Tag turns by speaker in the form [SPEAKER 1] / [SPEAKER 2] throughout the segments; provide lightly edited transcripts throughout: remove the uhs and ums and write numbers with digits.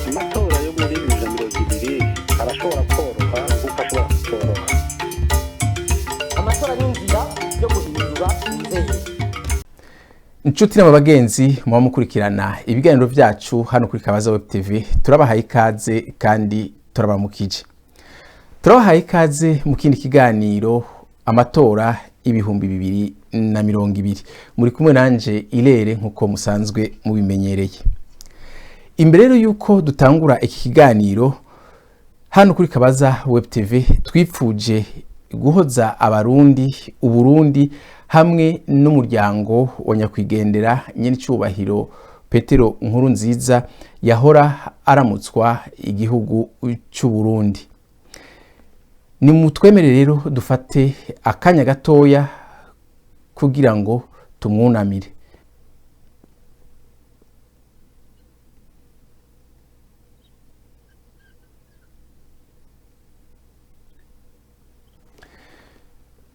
[SPEAKER 1] Amatora yo muri 2020 arashobora koroha kuko ashobora kutoroha.
[SPEAKER 2] Amatora n'inzira yo guhindura inzego.
[SPEAKER 3] Inshuti n'abagenzi muba mukurikirana ibiganiro byacu hano kuri Kabaza Web TV, turabahaye ikaze kandi turabamukije. Turabahaye ikaze mu kindi kiganiro amatora 2020. Muri kumwe nanje Irere nk'uko musanzwe mubimenyereye. Imbere rero yuko dutangura iki kiganiro hano kuri Kabaza Web TV, twipfuje guhoza Abarundi, Uburundi hamwe n'umuryango wa nyakwigendera nyenicubahiro Petero Nkuru Nziza yahora aramutswa igihugu cy'u Burundi. Ni mutwemere rero dufate akanya gatoya kugira ngo tumwunamire.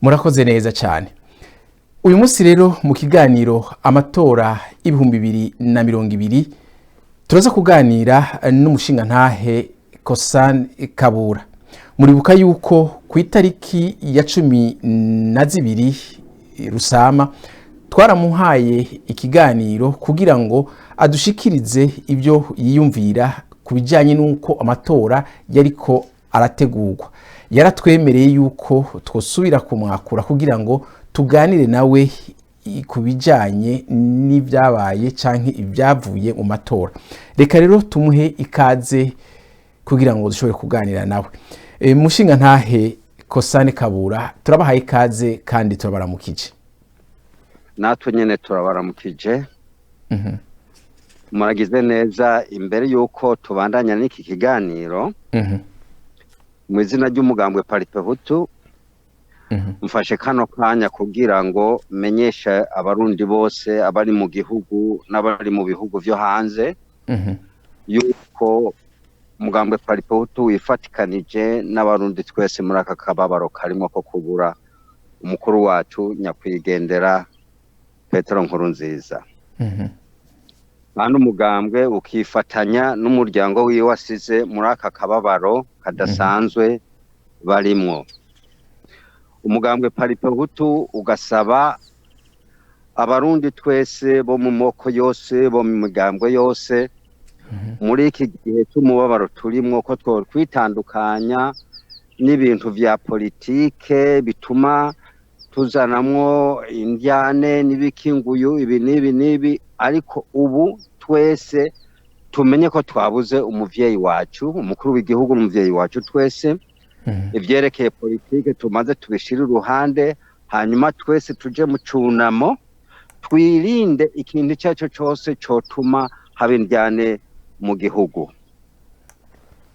[SPEAKER 3] Murakoze neza cyane. Uyu munsi rero mu kiganiro amatora 2020 turaza kuganira n'umushingantahe Kosan Kabura. Muribuka yuko ku itariki ya 12 Rusama twaramuhaye ikiganiro kugira ngo adushikirize ibyo yiyumvira ku bijyanye n'uko amatora yariko arategurwa. Yaratwemereye yuko twosubira kumwakura kugira ngo tuganire nawe ku bijyanye n'ibyabaye canke ibyavuye mu matora. Reka rero tumuhe ikaze kugira ngo dushobore kuganira nawe. Mushinga ntahe Kosane Kabura, turabahaye ikaze kandi turabaramukije.
[SPEAKER 4] Natwe nyene turabaramukije. Muragize neza. Imbere yuko tubandanya n'iki kiganiro, mu izina ry'umugambwe Paripehutu, mfashe kano kanya kugira ngo menyeshe Abarundi bose abari mu gihugu n'abari mu bihugu vyo hanze yuko umugambwe Paripehutu wifatikanije n'Abarundi twese muri aka kababaro karimwo ko kubura umukuru wacu nyakwigendera Petero Nkurunziza. Kandi umugambwe ukifatanya n'umuryango wiwe asize muri aka kababaro kadasanzwe barimwo. Umugambwe Paripehutu ugasaba Abarundi twese bo mu moko yose, bo mu migambwe yose, muri iki gihe cy'umubabaro turimwo, ko twokwitandukanya n'ibintu vya politike bituma tuzanamwo indyane n'ibikinguyu ibi n'ibi n'ibi, ariko ubu twese tumenye ko twabuze umuvyeyi wacu, umukuru w'igihugu n'umuvyeyi wacu twese. Ivyerekeye politike tumaze tubishire iruhande, hanyuma twese tuje mu cunamo, twirinde ikintu icyo ari cyo cyose cotuma haba indyane mu gihugu.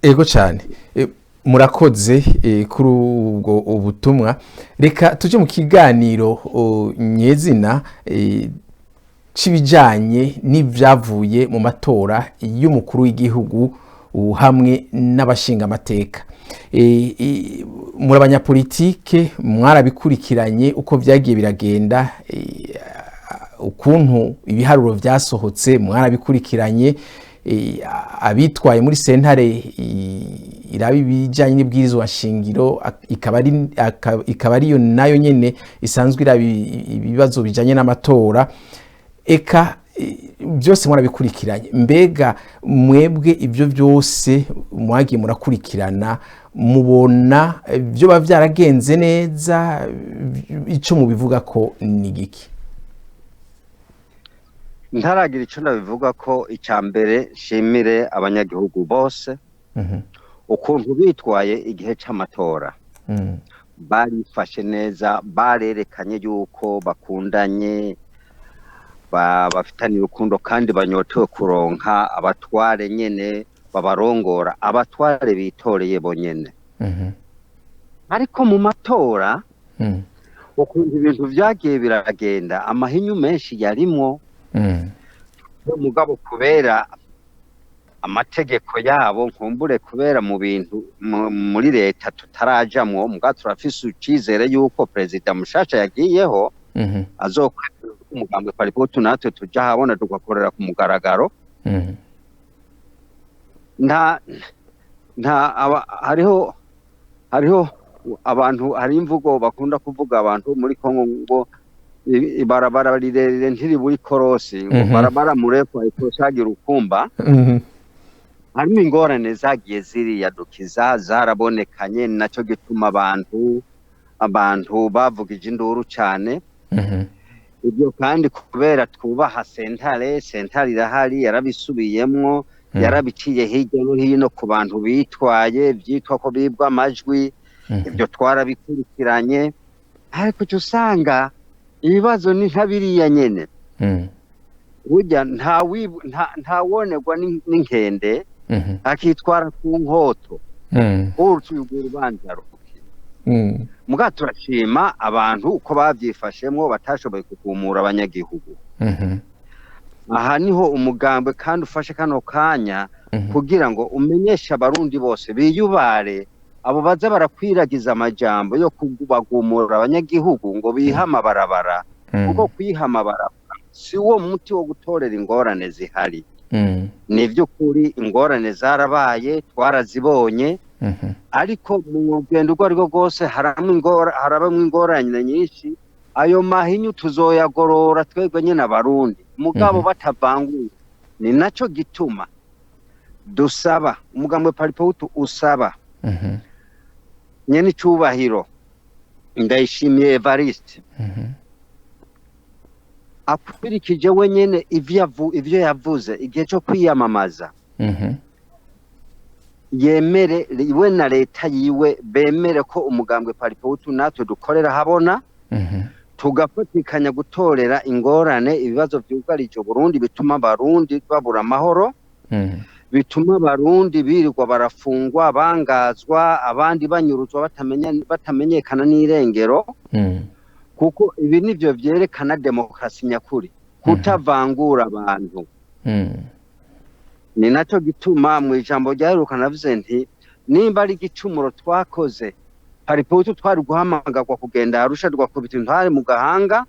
[SPEAKER 3] Ego cyane. Murakoze kuri ubwo ubutumwa. Reka tuje mu kiganiro nyezina c'ibijanye n'ivyavuye mu matora y'umukuru w'igihugu hamwe n'abashingamateka. Muri abanyapolitike mwarabikurikiranye uko vyagiye biragenda, ukuntu ibiharuro vyasohotse mwarabikurikiranye, abitwaye muri sentare iraba ibijanye n'ibwirizwa shingiro, ikaba ariyo nayo nyene isanzwe iraba ibibazo bijanye n'amatora, eka byose mwarabikurikiranye. Mbega mwebwe ibyo byose mwagiye murakurikirana, mubona byo biba byaragenze neza? Ico mubivuga ko ni giki?
[SPEAKER 4] Ntaragira ico nabivuga ko, icya mbere nshimire abanyagihugu bose ukuntu bitwaye igihe c'amatora. Barifashe neza, barerekanye yuko bakundanye, bafitaniye urukundo kandi banyotewe kuronka abatware nyene babarongora, abatware bitoreye bonyene. Ariko mu matora, ukuntu ibintu vyagiye biragenda, amahinyu menshi yarimwo. Mugabo kubera amategeko yabo, nkumbure kubera mu bintu muri leta tutarajamwo, mugabo turafise icizere yuko perezida mushasha yagiyeho azokwemera umugambwe Paripehutu natwe tuja ahabona tugakorera ku mugaragaro. Nta nta aba, hariho hariho abantu, hari imvugo bakunda kuvuga abantu muri Kongo ngo ibarabara rirerire ntiribura ikorosi, ngo barabara murefu haikosagi urukumba. Harimo ingorane zagiye ziriyadukiza, zarabonekanye, ni nacyo gituma abantu bavugije induru cyane. Ibyo kandi kubera twubaha sentare, sentare irahari, yarabisubiyemwo, yarabiciye hirya no hino ku bantu bitwaye byitwa ko bibwa amajwi. Ibyo twarabikurikiranye, ariko uca usanga ibibazo ni nka biriya nyene. Burya ntawonerwa n'inkende akitwara ku nkoto, urwo urubanza ruke. Muga turashima abantu uko bavyifashemwo, batashoboye kugumura abanyagihugu. Aha niho umugambwe kandi ufashe kano kanya kugira ngo umenyeshe Abarundi bose biyubare abo baza barakwiragiza amajambo yo kubagumura abanyagihugu ngo bihe amabarabara, kuko kwiha amabarabara si wo muti wo gutorera ingorane zihari. Ni iby'ukuri, ingorane zarabaye, twarazibonye, ariko mu rugendo urwo ari rwo rwose harabamwo ingorane nyinshi. Ayo mahinyu tuzoyagorora twebwe nyine Abarundi, mugabo batavanguye. Ni naco gituma dusaba, umugambwe Palipehutu usaba nyene icubahiro Ndayishimiye Evariste akurikije wenyene ivyo yavuze igihe co kwiyamamaza, yemere we na leta yiwe, bemere ko umugambwe Palipehutu natwe dukorera habona, tugafatikanya gutorera ingorane ibibazo vyugarije Burundi, bituma Abarundi babura amahoro, bituma Abarundi birirwa barafungwa, bangazwa, abandi banyuruzwa batamenyekana n'irengero, kuko ibi nivyo vyerekana demokarasi nyakuri, kutavangura abantu. Ni naco gituma mu ijambo ryaheruka navuze nti nimba ari igicumuro twakoze, Palipehutu twari guhamagarwa kugenda Arusha, tugakubita intwari mu gahanga,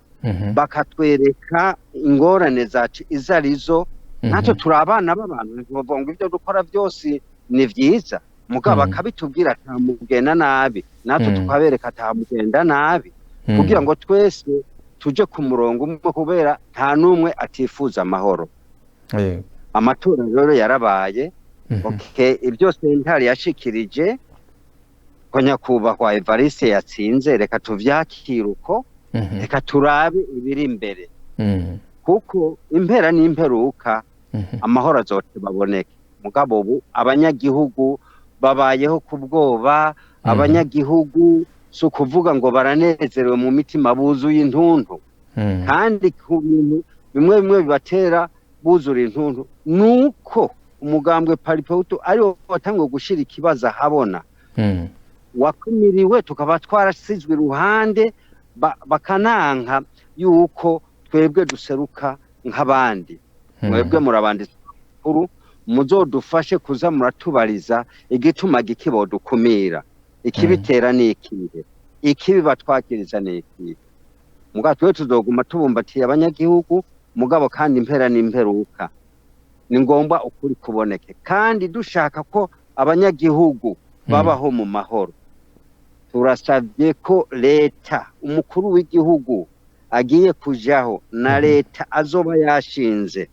[SPEAKER 4] bakatwereka ingorane zacu izo arizo. Natwe turi abana b'abantu, ntibavuga ngo ibyo dukora byose ni vyiza, mugabo bakabitubwira atamugenda nabi, natwe tukabereka atamugenda nabi, kugira ngo twese tuje ku murongo umwe, kubera nta n'umwe atifuza amahoro. Amatora rero yarabaye. Okay, ibyo sentare yashikirije ko nyakubahwa Evariste yatsinze, reka tuvyakire uko, reka turabe ibiri imbere, kuko impera n'imperuka amahoro azoteba aboneke. Mugabo ubu abanyagihugu babayeho ku bwoba. Abanyagihugu si ukuvuga ngo baranezerewe mu mitima, buzuye intuntu. Kandi ku bintu bimwe bimwe bibatera buzura intuntu nuko umugambwe Palipehutu ariwo watanguye gushira ikibazo ahabona, wakumiriwe, tukaba twarasizwe iruhande, bakananka yuko twebwe duseruka nk'abandi. Mwebwe murabanditsi bakuru, muzodufashe kuza muratubariza igituma giki bodukumira, ikibitera ni ikihe, ikibi batwakiriza ni ikihe. Mugabo twe tuzoguma tubumbatiye abanyagihugu, mugabo kandi impera n'imperuka ni ngombwa ukuri kuboneke, kandi dushaka ko abanyagihugu babaho mu mahoro. Turasabye ko leta, umukuru w'igihugu agiye kujaho na leta azoba yashinze,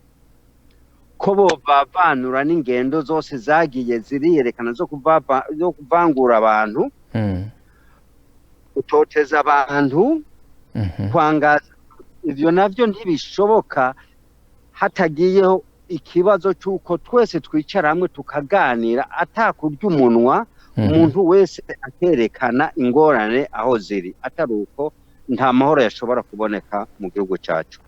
[SPEAKER 4] ko bovavanura n'ingendo zose zagiye ziriyerekana zo kuvangura abantu, gutoteza abantu, kwangaza. Ivyo navyo ntibishoboka hatagiyeho ikibazo c'uko twese twicara hamwe tukaganira, atakurya umunwa, umuntu wese akerekana ingorane aho ziri. Atari uko, nta mahoro yashobora kuboneka mu gihugu cacu.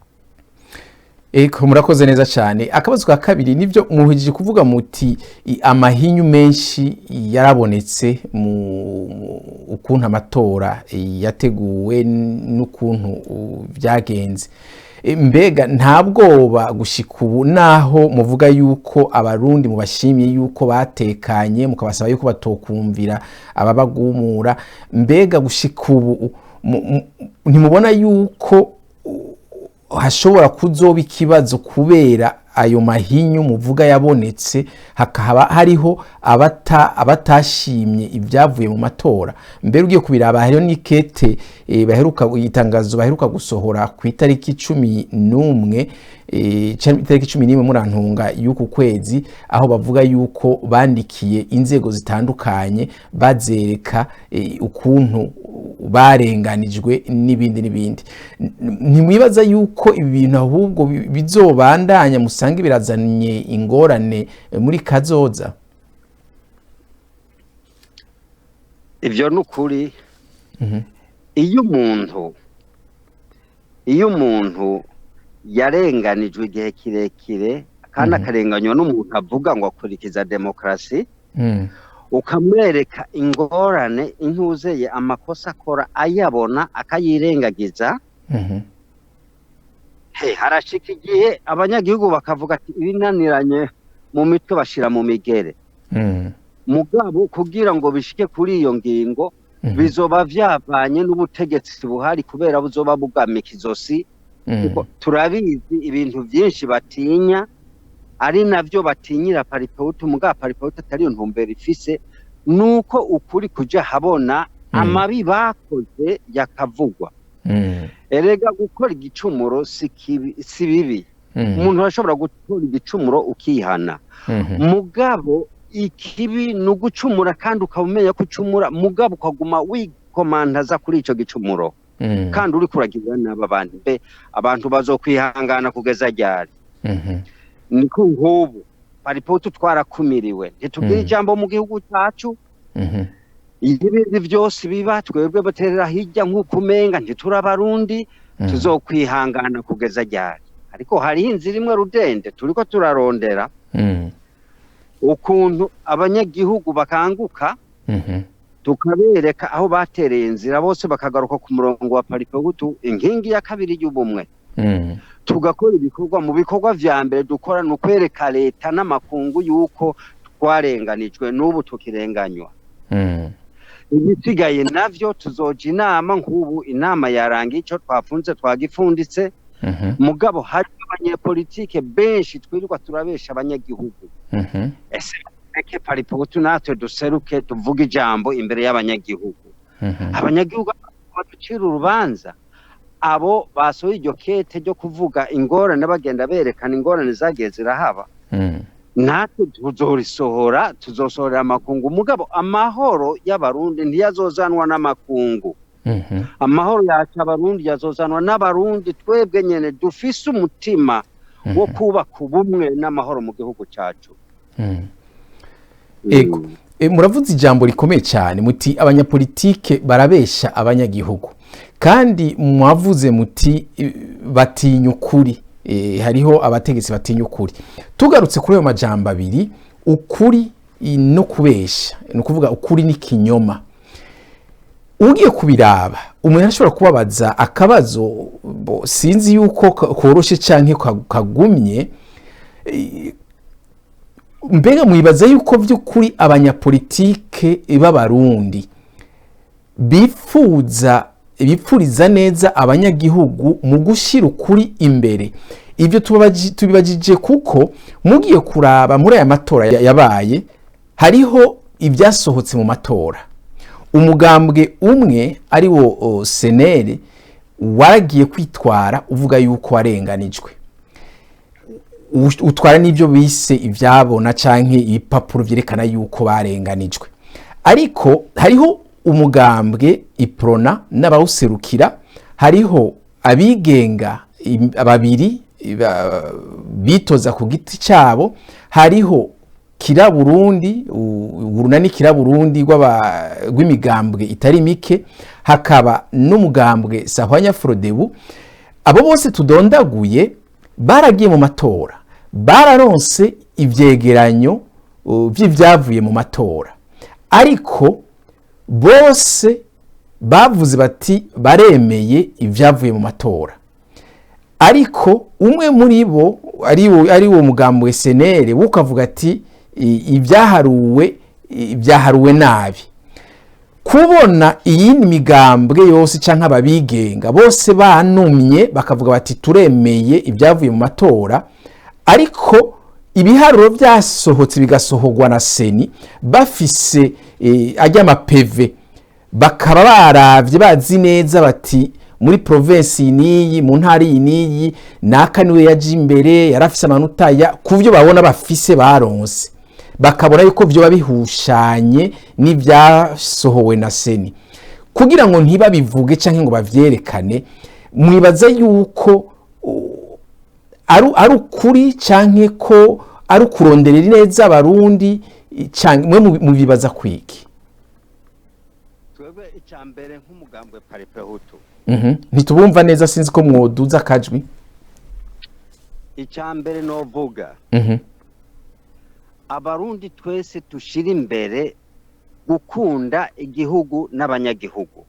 [SPEAKER 3] Eko, murakoze neza cyane. Akabazo ka kabiri, nibyo muhujije kuvuga muti amahinyu menshi yarabonetse mu ukuntu amatora yateguwe n'ukuntu byagenze. Mbega nta bwoba gushika ubu, naho muvuga yuko Abarundi mubashimiye yuko batekanye, mukabasaba yuko batokumvira ababagumura, mbega gushika ubu ntimubona yuko hashobora kuzoba ikibazo kubera ayo mahinyu muvuga yabonetse, hakaba hariho abatashimye ibyavuye mu matora? Mbere ugiye kubiraba, hariho n'ikete baheruka, itangazo baheruka gusohora ku itariki 11, itariki 11, murantunga, y'uku kwezi, aho bavuga yuko bandikiye inzego zitandukanye bazereka ukuntu barenganijwe n'ibindi n'ibindi. Ntimwibaza yuko ibi bintu ahubwo bizobandanya, musange birazanye ingorane muri kazoza?
[SPEAKER 4] Ibyo ni ukuri. Iyo umuntu yarenganijwe igihe kirekire kandi akarenganywa n'umuntu avuga ngo akurikiza demokarasi, ukamwereka ingorane intuzeye, amakosa akora ayabona akayirengagiza, he harashika igihe abanyagihugu bakavuga ati ibinaniranye mu mitwe bashira mu migere. Mugabo kugira ngo bishike kuri iyo ngingo, bizoba vyavanye n'ubutegetsi buhari, kubera buzoba bugamika izosi, kuko turabizi ibintu vyinshi batinya, ari navyo batinyira Palipehutu. Mugabo Palipehutu atari yo ntumbero ifise, nuko ukuri kuja habona, amabi bakoze yakavugwa. Erega gukora igicumuro si kibi, si bibi. Umuntu arashobora gukora igicumuro ukihana. Mugabo ikibi ni ugucumura kandi ukaba umenya ko ucumura, mugabo ukaguma wikomantaza kuri ico gicumuro kandi uriko uragirira nabi abantu. Mbe abantu bazokwihangana kugeza ryari? Niko nk'ubu Palipehutu twarakumiriwe, ntitugira ijambo mu gihugu cacu. Ibindi vyose biba, twebwe baterera hirya nk'uko umenga ntituri Abarundi. Tuzokwihangana kugeza ryari? Ariko hariho inzira imwe rudende turiko turarondera, ukuntu abanyagihugu bakanguka, tukabereka aho batereye inzira, bose bakagaruka ku murongo wa Palipehutu, inkingi ya kabiri y'ubumwe. Tugakora ibikorwa. Mu bikorwa vya mbere dukora ni ukwereka leta n'amakungu yuko twarenganijwe, n'ubu tukirenganywa. Ibisigaye navyo tuzoja inama. Nk'ubu inama yarangiye, ico twafunze twagifunditse. Mugabo hari abanyepolitike benshi twirirwa turabesha abanyagihugu. Ese reke Palipehutu natwe duseruke, tuvuge ijambo imbere y'abanyagihugu, abanyagihugu baducira urubanza. Abo basohoye iryo kete ryo kuvuga ingorane, bagenda berekana ingorane zagiye zirahaba, natwe tuzorisohora, tuzosohorera amakungu. Mugabo amahoro y'Abarundi ntiyazozanwa n'amakungu. Amahoro yacu Abarundi yazozanwa n'Abarundi twebwe nyene dufise umutima wo kubaka ubumwe n'amahoro mu gihugu cacu.
[SPEAKER 3] Ego. Muravuze ijambo rikomeye cyane, muti abanyapolitike barabesha abanyagihugu, kandi mwavuze muti batinya ukuri. Hariho abategetsi batinya ukuri. Tugarutse kuri ayo majambo abiri, ukuri no kubesha, ni ukuvuga ukuri n'ikinyoma, ugiye kubiraba umuntu arashobora kubabaza akabazo, sinzi yuko koroshe canke kagumye. Mbega mwibaza yuko by'ukuri abanyapolitike b'Abarundi bifuza, bipfuriza neza abanyagihugu mu gushyira ukuri imbere? Ibyo tubibajije kuko mugiye kuraba muri aya matora yabaye, hariho ibyasohotse mu matora. Umugambwe umwe ari wo CNL waragiye kwitwara uvuga yuko warenganijwe, utwara n'ibyo bise ibyabona canke ibipapuro vyerekana yuko barenganijwe. Ariko hariho umugambwe Uprona n'abawuserukira, hariho abigenga babiri bitoza ku giti cyabo, hariho Kira Burundi, urunani Kira Burundi rw'imigambwe itari mike, hakaba n'umugambwe Sahwanya Frodebu. Abo bose tudondaguye baragiye mu matora, bararonse ivyegeranyo vy'ivyavuye mu matora, ariko bose bavuze bati baremeye ibyavuye mu matora. Ariko umwe muri bo, ari wo mugambwe CNL, we ukavuga ati ibyaharuwe byaharuwe nabi. Kuki Kubona iyindi migambwe yose canke ababigenga bose banumye, bakavuga bati turemeye ibyavuye mu matora, ariko ibiharuro byasohotse bigasohorwa na CENI, bafise ajya ama PV, bakaba baravye, bazi neza bati muri province iyi n'iyi, mu ntara iyi n'iyi, naka niwe yaje imbere, yarafise amanota ya ku byo babona bafise baronse, bakabona yuko vyoba bihushanye n'ibyasohowe na CENI, kugira ngo ntibabivuge canke ngo bavyerekane, mwibaza yuko ari ukuri canke ko ari ukuronderera neza Abarundi, canke mwe mubibaza kwiki?
[SPEAKER 4] Twebwe icya mbere nk'umugambwe Palipehutu,
[SPEAKER 3] Ntitubumva neza, sinzi ko mwoduza akajwi.
[SPEAKER 4] Icya mbere novuga, Abarundi twese dushira imbere gukunda igihugu n'abanyagihugu,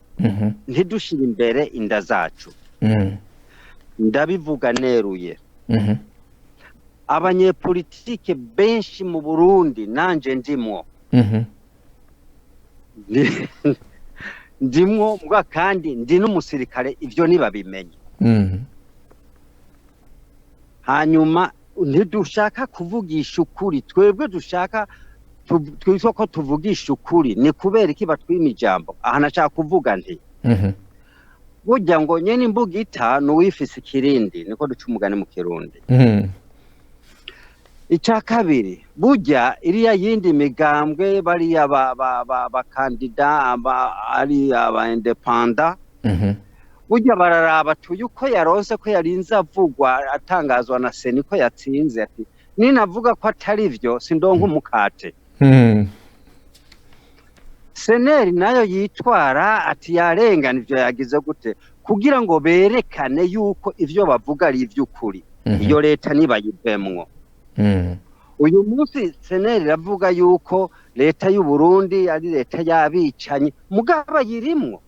[SPEAKER 4] ntidushire imbere inda zacu. Ndabivuga neruye, abanyepolitike benshi mu Burundi, nanje ndimwo, ndimwo mbwa kandi ndi n'umusirikare, ivyo ntibabimenye. Hanyuma ntidushaka kuvugisha ukuri. Twebwe dushaka twitwa ko tuvugisha ukuri, ni kubera iki batwima ijambo? Aha nashaka kuvuga nti burya ngo nyene imbugita nuwifise ikirindi, niko duca umugani mu Kirundi. Icya kabiri, burya iriya yindi migambwe, bariya ba bakandida ari aba indépendants, burya bararaba tuye uko yaronse, ko yarinze avugwa, atangazwa na CENI ko yatsinze, ati ninavuga ko atari vyo sindonka umukate. CNL nayo yitwara ati yarengana, ivyo yagize gute, kugira ngo berekane yuko ivyo bavuga ari ivy'ukuri. Iyo leta nibayivemwo. Uyu munsi CNL iravuga yuko leta y'u Burundi ari leta y'abicanyi, mugabo ayirimwo.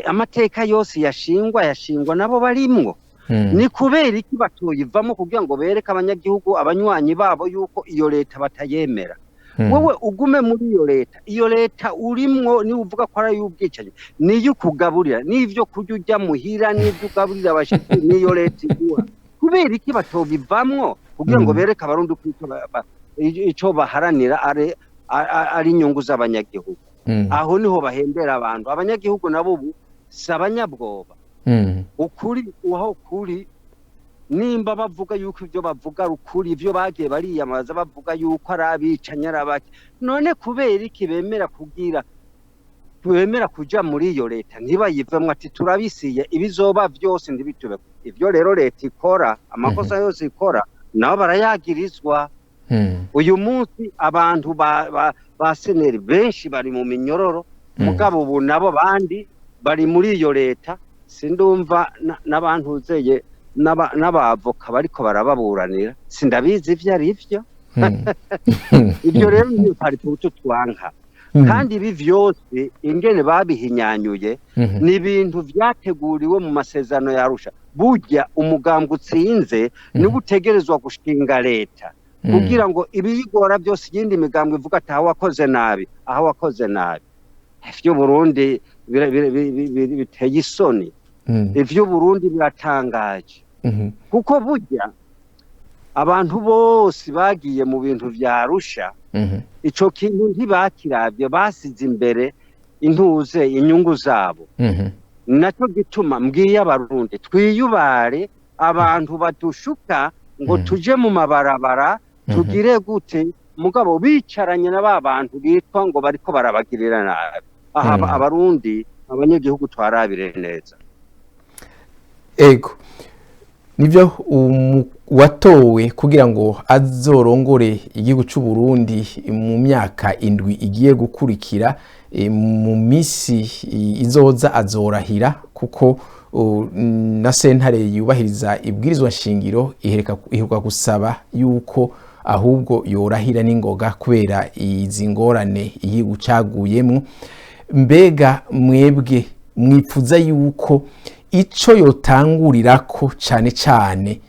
[SPEAKER 4] Amateka yose yashingwa nabo barimwo. Ni kubera iki batoyivamo kugira ngo bereke abanyagihugu, abanywanyi babo, yuko iyo leta batayemera? Wowe ugume muri iyo leta, iyo leta urimwo niba uvuga ko ari ay'ubwicanyi, niyo ukugaburira n'ivyo kurya ujya muhira, n'ivyo ugaburira abashitsi, niyo leta iguha. Kubera iki batobivamwo kugira ngo bereke Abarundi ko ico baharanira ari inyungu z'abanyagihugu? Aho niho bahembera abantu. Abanyagihugu nabo ubu si abanyabwoba. Ukuri aho kuri, nimba bavuga yuko ibyo bavuga ari ukuri, ibyo bagiye bariyamaza bavuga yuko ari abicanyi, ari abaki, none kubera iki bemera kugira bemera kuja muri iyo leta, ntibayivemwo ati turabisiye, ibizoba vyose ntibitube? Ivyo rero leta ikora, amakosa yose ikora, nabo barayagirizwa. Uyu munsi abantu ba CNL benshi bari mu minyororo, mugabo ubu nabo bandi bari muri iyo leta. Sindumva n'abantuzeye n'abavoka bariko barababuranira, sindabizi ivyo ari vyo. Ibyo rero ni Palipehutu twanka. Kandi ibi vyose ingene babihinyanyuye, ni ibintu vyateguriwe mu masezerano ya Arusha. Burya umugambwe utsinze niwe utegerezwa gushinga leta, kugira ngo ibiyigora byose iyindi migambwe ivuga ati aho wakoze nabi, aho wakoze nabi. Ivyo Burundi biteye isoni. Ivyo Burundi biratangaje, kuko burya abantu bose bagiye mu bintu vya Arusha, ico kintu ntibakiravye, basize imbere intuze inyungu zabo. Nacyo gituma mbwiye Abarundi twiyubare abantu badushuka ngo tuje mu mabarabara, tugire gute, mugabo bicaranye na ba bantu bitwa ngo bariko barabagirira nabi. Aha Abarundi, abanyagihugu, twarabire neza.
[SPEAKER 3] Ego, nibyo, watowe kugira ngo azorongore igihugu cy'u Burundi mu myaka 7 igiye gukurikira, mu misi izoza azorahira, kuko na sentare yubahiriza ibwirizwa nshingiro iheruka gusaba yuko ahubwo yorahira n'ingoga kubera izi ngorane igihugu caguyemwo. Mbega mwebwe mwipfuza yuko ico yotangurirako cane cane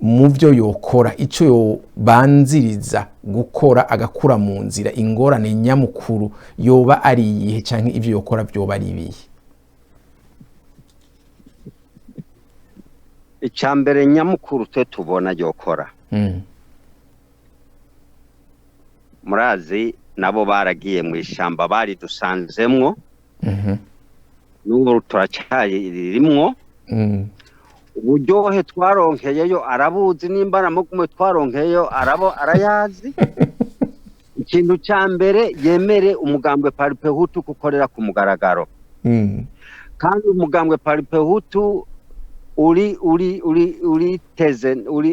[SPEAKER 3] Mu byo yokora, icyo yobanziriza gukora agakura mu nzira ingorane nyamukuru yoba ari iyihe, canke ibyo yokora byoba ari ibihe?
[SPEAKER 4] Icya mbere nyamukuru twe tubona yokora, murazi nabo baragiye mu ishyamba baridusanzemwo, n'ubu turacyarimwo. Uburyohe twaronkeyeyo arabuzi, nimba aramugume twaronkeyeyo arabo arayazi. Ikintu cya mbere, yemere umugambwe Palipehutu gukorera ku mugaragaro. Kandi umugambwe Palipehutu uri uri uri uriteze, uri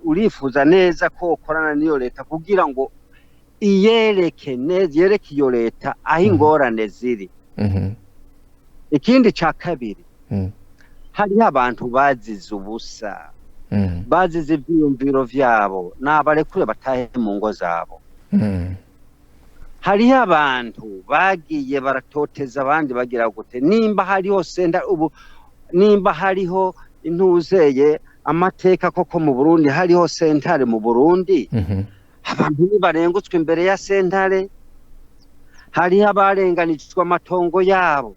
[SPEAKER 4] urifuza neza ko ukorana n'iyo leta kugira ngo iyereke neza, yereke iyo leta aho ingorane ziri. Ikindi cya kabiri, hariho abantu bazize ubusa, bazize ivyiyumviro vyabo, nabarekure batahe mu ngo zabo. Hariho abantu bagiye baratoteza abandi bagira gute, nimba hariho senda ubu, nimba hariho intuzeye amateka koko mu Burundi, hariho sentare mu Burundi, abantu nibarengutswe imbere ya sentare. Hariho abarenganijwe amatongo yabo,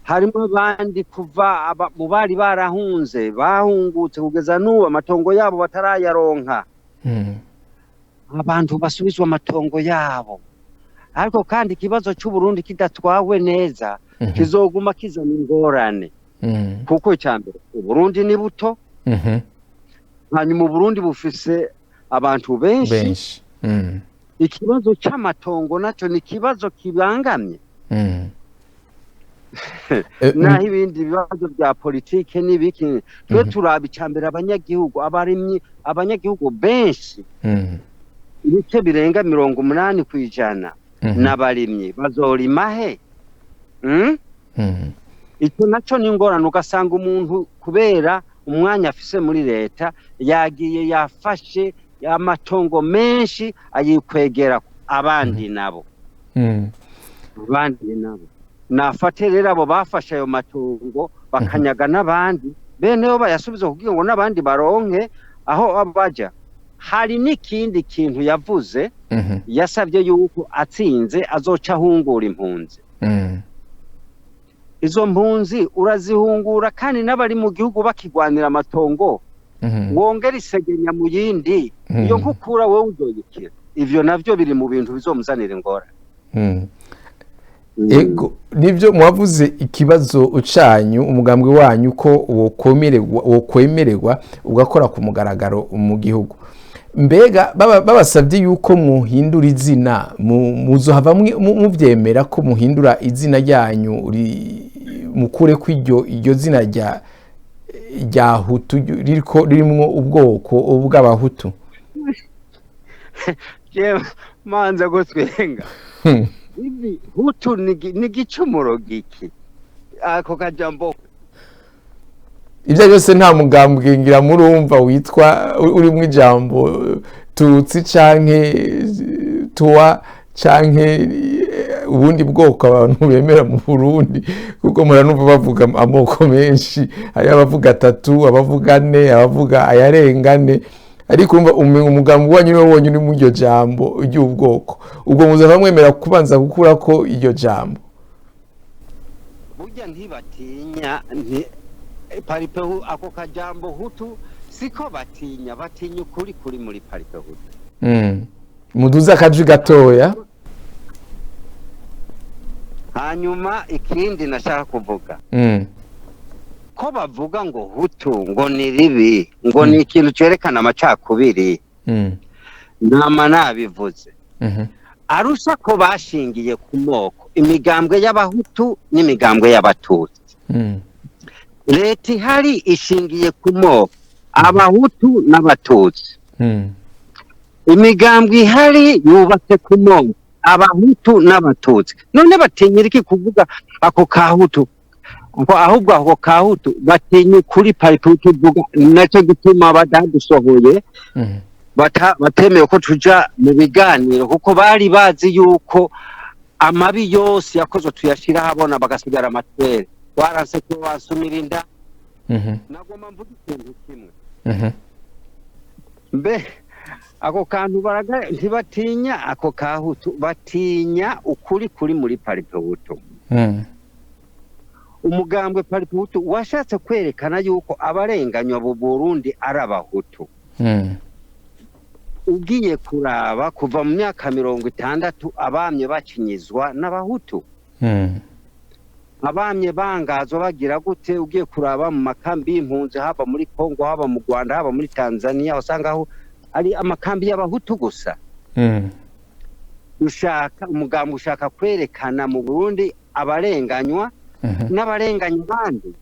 [SPEAKER 4] harimo abandi kuva mu bari barahunze bahungutse kugeza n'ubu amatongo yabo batarayaronka. Abantu basubizwa amatongo yabo. Ariko kandi ikibazo cy'Uburundi kidatwawe neza kizoguma kizana ingorane, kuko icya mbere Uburundi ni buto, hanyuma Uburundi bufise abantu benshi.
[SPEAKER 3] Benshi.
[SPEAKER 4] Ikibazo cy'amatongo nacyo ni ikibazo kibangamye, naho ibindi bibazo bya politike n'ibiki, twe turaba icya mbere abanyagihugu, abarimyi, abanyagihugu benshi, ibice birenga 80% n'abarimyi, bazorima he? Icyo nacyo ni ingorane. Ugasanga umuntu kubera umwanya afise muri leta yagiye yafashe amatongo menshi ayikwegera abandi nabo. Abandi nabo nafate rero abo bafashe ayo matongo bakanyaga n'abandi bene bo bayasubiza kugira ngo n'abandi baronke aho baja. Hari n'ikindi kintu yavuze, yasabye yuko atsinze azoca ahungura impunzi. Izo mpunzi urazihungura kandi n'abari mu gihugu bakigwanira amatongo, wongera isegenya mu yindi, iyo nkukura wowe uzoyikira. Ivyo navyo biri mu bintu bizomuzanira ingorane.
[SPEAKER 3] Ego, nibyo mwavuze ikibazo ucanyu umugambwe wanyu ko wokwemererwa ugakora ku mugaragaro mu gihugu. Mbega babasabye yuko muhindura izina, muzohava muvyemera ko muhindura izina ryanyu, mukure ko iryo zina rya Hutu ririko ririmwo ubwoko bw'Abahutu?
[SPEAKER 4] Jewe manza gutwenga. Ibi Hutu ni igicumuro giki ako kajambo?
[SPEAKER 3] Ibyo byose nta mugambwe ngira murumva witwa urimwo ijambo Tutsi canke Tuwa canke ubundi bwoko abantu bemera mu Burundi, kuko muranumva bavuga amoko menshi, hariho abavuga atatu, abavuga ane, abavuga ayarenga ane, ariko urumva umugambi wanyu niwo wonyine uri muri iryo jambo ry'ubwoko. Ubwo muzava mwemera kubanza gukurako iryo jambo?
[SPEAKER 4] Burya ntibatinya ako kajambo Hutu siko batinya, batinya ukuri kuri muri Palipehutu.
[SPEAKER 3] Muduze akajwi gatoya.
[SPEAKER 4] Hanyuma ikindi nashaka kuvuga, ko bavuga ngo Hutu ngo ni ribi, ngo ni ikintu cerekana amacakubiri, nama nabivuze. Arusha ko bashingiye ku moko, imigambwe y'Abahutu n'imigambwe y'Abatutsi. Leta ihari ishingiye ku moko, Abahutu n'Abatutsi. Imigambwe ihari yubatse ku moko, Abahutu n'Abatutsi. None batinyira iki kuvuga ako kahutu? Ngo ahubwo ako kahutu batinya ukuri Palipehutu ivuga, nacyo gituma batadusohoye, batemeye ko tuja mu biganiro, kuko bari bazi yuko amabi yose yakozwe tuyashira ahabona bagasigara amatwere. Waranse ko wasumira inda. Nagomba mvuga ikintu kimwe. Mbe ako kantu ntibatinya ako kahutu, batinya ukuri kuri muri Palipehutu. Umugambwe Palipehutu washatse kwerekana yuko abarenganywa mu Burundi ari abahutu. Ugiye kuraba kuva mu myaka 60 abamye bacinyizwa n'abahutu. Abamye bangazwa bagira gute? Ugiye kuraba mu makambi y'impunzi, haba muri Kongo, haba mu Rwanda, haba muri Tanzania, usanga aho ari amakambi y'abahutu gusa. Ushaka umugambi ushaka kwerekana mu Burundi abarenganywa n'abarenganya abandi.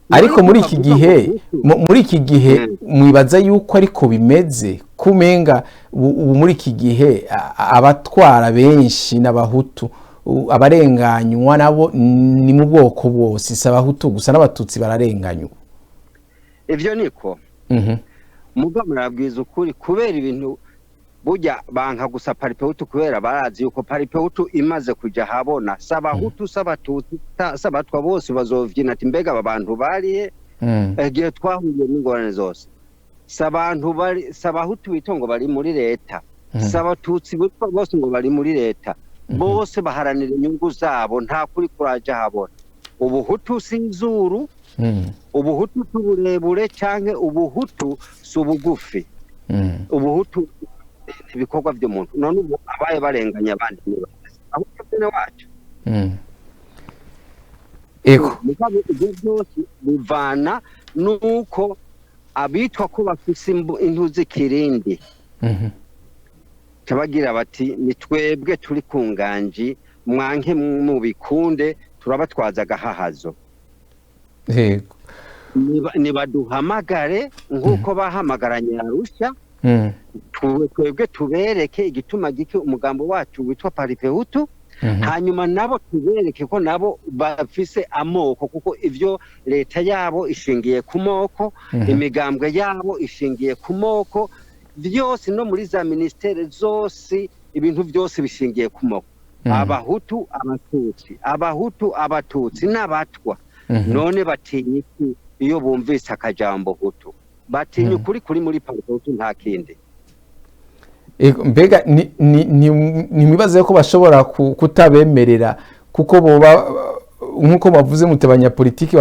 [SPEAKER 3] Ariko muri iki gihe, muri iki gihe mwibaza yuko ariko bimeze kumenga ubu muri iki gihe abatwara benshi n'abahutu, abarenganywa nabo ni mu bwoko bwose, si abahutu gusa, n'abatutsi bararenganywa.
[SPEAKER 4] Ivyo niko muga murabwiza ukuri, kubera ibintu burya banka gusa Palipehutu, kubera barazi yuko Palipehutu imaze kuja habona sabahutu sabatutsi sabatwa bose bazovyina ati mbega aba bantu bariye igihe twahuye n'ingorane zose, sabantu bari sabahutu bitongo bari muri leta, sabatutsi bose ngo bari muri leta, bose baharanira inyungu zabo, nta kuri kuraja habona. Ubuhutu si izuru, ubuhutu tuburebure canke ubuhutu si ubugufi, ubuhutu ibikorwa by'umuntu. None ubu abaye barenganya abandi ahubwo bene wacu.
[SPEAKER 3] Ego
[SPEAKER 4] mugabo ibyo byose bivana nuko abitwa ko bafise intuzi kirindi tabagira bati ni twebwe turi ku nganji, mwanke mubikunde turabatwaza agahahazo.
[SPEAKER 3] Yego
[SPEAKER 4] nibaduhamagare nk'uko bahamagaranye Arusha, twebwe tubereke igituma gike umugambo wacu witwa Palipehutu, hanyuma nabo tubereke ko nabo bafise amoko, kuko ivyo leta yabo ishingiye ku moko, imigambwe yabo ishingiye ku moko, byose no muri za ministere zose ibintu byose bishingiye ku moko. Abahutu abatutsi, abahutu abatutsi n'abatwa. None batinya iki iyo bumvise akajambo hutu? Batinya ukuri kuri muri Palipehutu, nta kindi.
[SPEAKER 3] Mbega ni mwibaze ko bashobora kutabemerera, kuko boba nkuko bavuze muti abanyapolitiki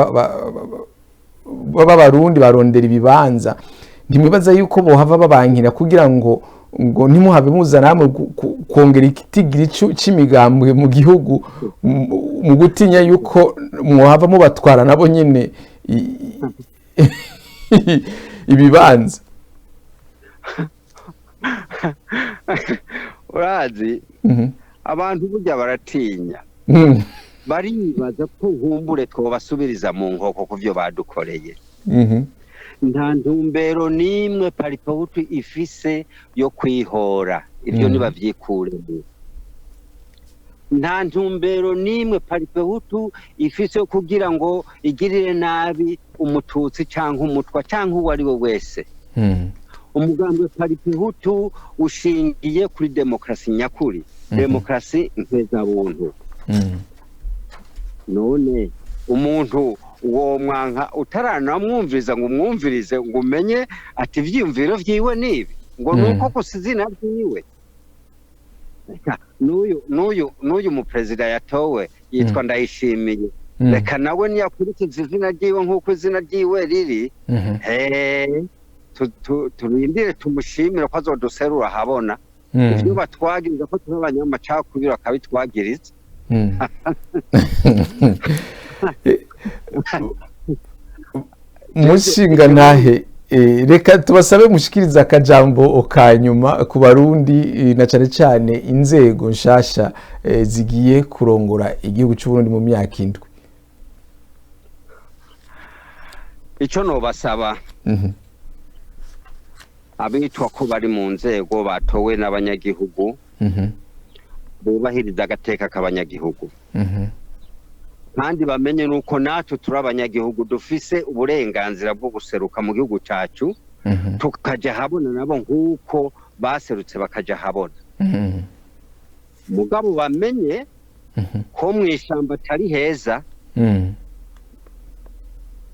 [SPEAKER 3] b'abarundi barondera ibibanza, ntimwibaza yuko bohava babankira kugira ngo ntimuhabe muzana hamwe kongera ikitigiri c'imigambwe mu gihugu, mu gutinya yuko mwohava mubatwara nabo nyene ibibanza?
[SPEAKER 4] Urazi abantu burya baratinya, baribaza ko nkumbure twobasubiriza mu nkoko ku vyo badukoreye. Nta ntumbero n'imwe Palipehutu ifise yo kwihora, ibyo ntibavyikuremo. Nta ntumbero n'imwe Palipehutu ifise yo kugira ngo igirire nabi umututsi canke umutwa canke uwo ari we wese. Umugambi wa Palipehutu ushingiye kuri demokarasi nyakuri, demokarasi nkeza-buntu. None umuntu uwo mwanka utaranamwumviriza ngo umwumvirize ngo umenye ati ivyiyumviro vyiwe nibi, ngo nuko gusa izina ryiwe. N'uyu muperezida yatowe yitwa Ndayishimiye, reka nawe niyakurikiza izina ryiwe nk'uko izina ryiwe riri, turindire tumushimire ko azoduserura ahabona ivyo batwagiriza ko turi abanyamacakubiri bakabitwagiriza.
[SPEAKER 3] Mushinga ntahe, reka tubasabe mushikiriza akajambo ka nyuma ku barundi, na cane cane inzego nshasha zigiye kurongora igihugu c'u Burundi mu myaka 7.
[SPEAKER 4] Ico nobasaba abitwa ko bari mu nzego batowe n'abanyagihugu, bubahiriza agateka k'abanyagihugu, kandi bamenye nuko natwe turi abanyagihugu dufise uburenganzira bwo guseruka mu gihugu cacu, tukaja habona nabo nk'uko baserutse bakaja habona. Mugabo bamenye ko mw'ishamba atari heza,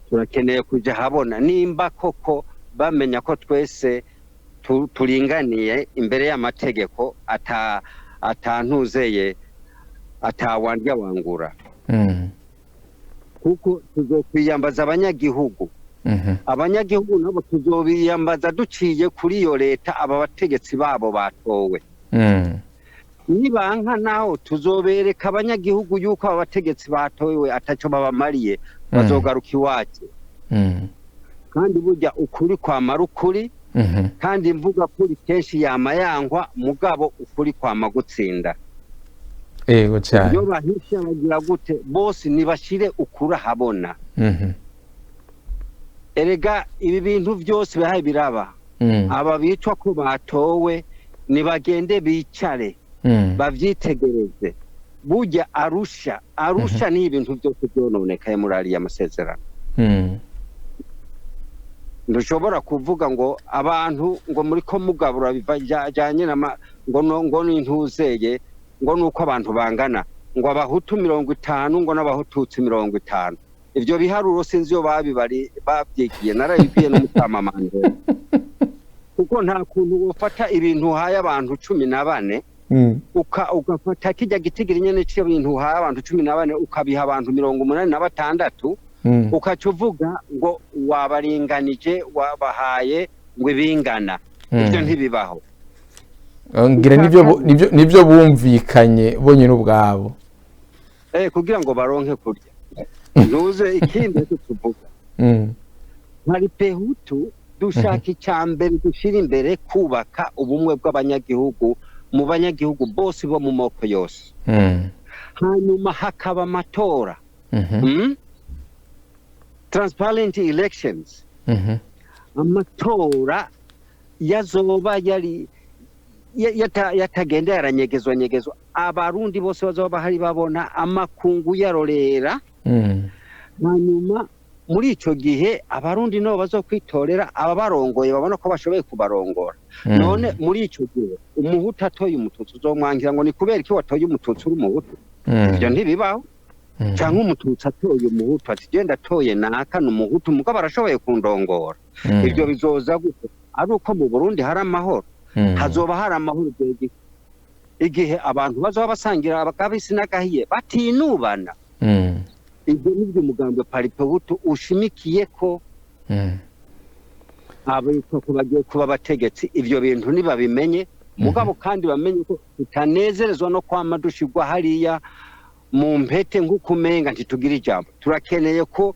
[SPEAKER 4] turakeneye kuja habona nimba koko bamenya ko twese turinganiye imbere y'amategeko, atantuzeye, atawandya wangura, kuko tuzokwiyambaza abanyagihugu. Abanyagihugu nabo tuzobiyambaza duciye kuri iyo leta aba bategetsi babo batowe. Nibanka naho, tuzobereka abanyagihugu yuko aba bategetsi batowe ataco babamariye, bazogaruka iwacu. Kandi burya ukuri kwamara ukuri, kandi mvuga kuri kenshi yama yangwa, mugabo ukuri kwama gutsinda.
[SPEAKER 3] Ego cyane.
[SPEAKER 4] Iyo bahisha bagira gute, bose nibashire ukuri ahabona. Erega ibi bintu byose bihaye biraba, aba bitwa ko batowe nibagende bicare, bavyitegereze. Burya Arusha ni ibintu byose byononekaye muri ariya masezerano. Ntushobora kuvuga ngo abantu ngo muri ko mugabura bijyanye ngo ngo n'intuzeye, ngo nuko abantu bangana, ngo abahutu 50, ngo n'abahutu 50. Ibyo biharuro sinzi iyo babibari babyigiye, narabibwiye n'umutamamandera, kuko nta kuntu wofata ibintu uhaye abantu 14, ugafata kijya gitigiri nyene c'ibintu uhaye abantu 14, ukabiha abantu 86, ukaca uvuga ngo wabaringanije, wabahaye ngo ibingana. Ibyo ntibibaho.
[SPEAKER 3] Ngira nibyo bumvikanye bonyine ubwabo.
[SPEAKER 4] Kugira ngo baronke kurya ntuze. Ikindi ariko tuvuga, Palipehutu dushaka icya mbere dushyira imbere kubaka ubumwe bw'abanyagihugu, mu banyagihugu bose bo mu moko yose, hanyuma hakaba amatora, Transparent elections, amatora yazoba yari yatagenda yaranyegezwa nyegezwa, abarundi bose bazoba bahari babona, amakungu yarorera. Hanyuma muri ico gihe abarundi nabo bazokwitorera ababarongoye babona ko bashoboye kubarongora. None muri ico gihe umuhutu atoye umututsi, uzomwangira ngo ni kubera iki watoye umututsi uri umuhutu? Ivyo ntibibaho. Canke umututsi atoye umuhutu, ati genda atoye naka ni umuhutu, mugabo arashoboye kundongora. Ivyo bizoza gute? Ari uko mu Burundi hari amahoro. Hazoba hari amahoro igihe abantu bazoba basangira akabisi n'agahiye, batinubana. Ibyo nibyo umugambwe Palipehutu ushimikiye ko. Abitwa ko bagiye kuba abategetsi, ivyo bintu nibabimenye, mugabo kandi bamenye ko tutanezerezwa no kwama dushirwa hariya mu mpete nk'uko umenga ntitugira ijambo. Turakeneye ko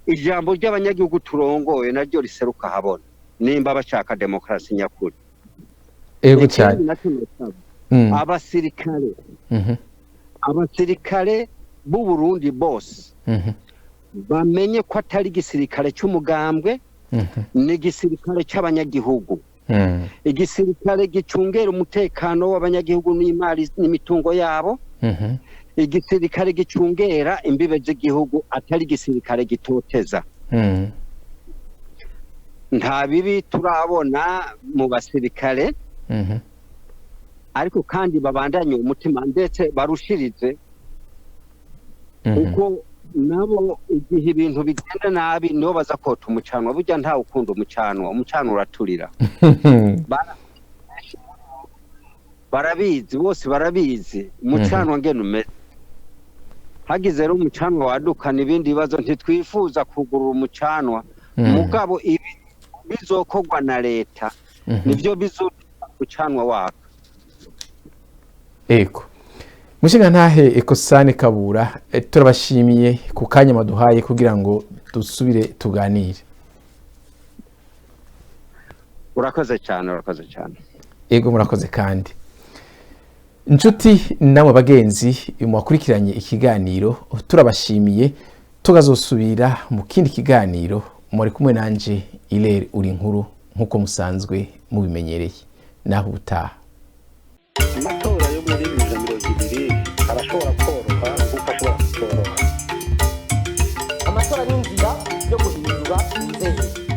[SPEAKER 4] ijambo ry'abanyagihugu turongoye naryo riseruka habona, nimba bashaka demokarasi nyakuri.
[SPEAKER 3] Ego
[SPEAKER 4] Ikindi
[SPEAKER 3] cyane.
[SPEAKER 4] nacyo nosaba abasirikare, abasirikare b'u Burundi bose, bamenye ko atari igisirikare cy'umugambwe, ni igisirikare cy'abanyagihugu, igisirikare gicungera umutekano w'abanyagihugu n'imari n'imitungo yabo, igisirikare gicungera imbibe z'igihugu, atari igisirikare gitoteza. Nta bibi turabona mu basirikare, ariko kandi babandanye umutima, ndetse barushirize, kuko nabo igihe ibintu bigenda nabi nibo baza kota umucanwa. Burya ntawe ukunda umucanwa, umucanwa uraturira. Barabizi bose, barabizi umucanwa ngene umeze. Hagize rero umucanwa wadukana ibindi bibazo, ntitwifuza kugurura umucanwa, mugabo ibi bizokorwa na leta nivyo bizotuma umucanwa waka.
[SPEAKER 3] Ego, mushinga ntahe Ekosane Kabura, turabashimiye ku kanya maduhaye kugira ngo dusubire tuganire.
[SPEAKER 4] Urakoze cyane, urakoze cyane.
[SPEAKER 3] Ego, murakoze. Kandi inshuti namwe bagenzi mwakurikiranye ikiganiro, turabashimiye, tukazosubira mu kindi kiganiro. Muri kumwe nanje Ilere uri inkuru, nk'uko musanzwe mubimenyereye. Naho ubutaha.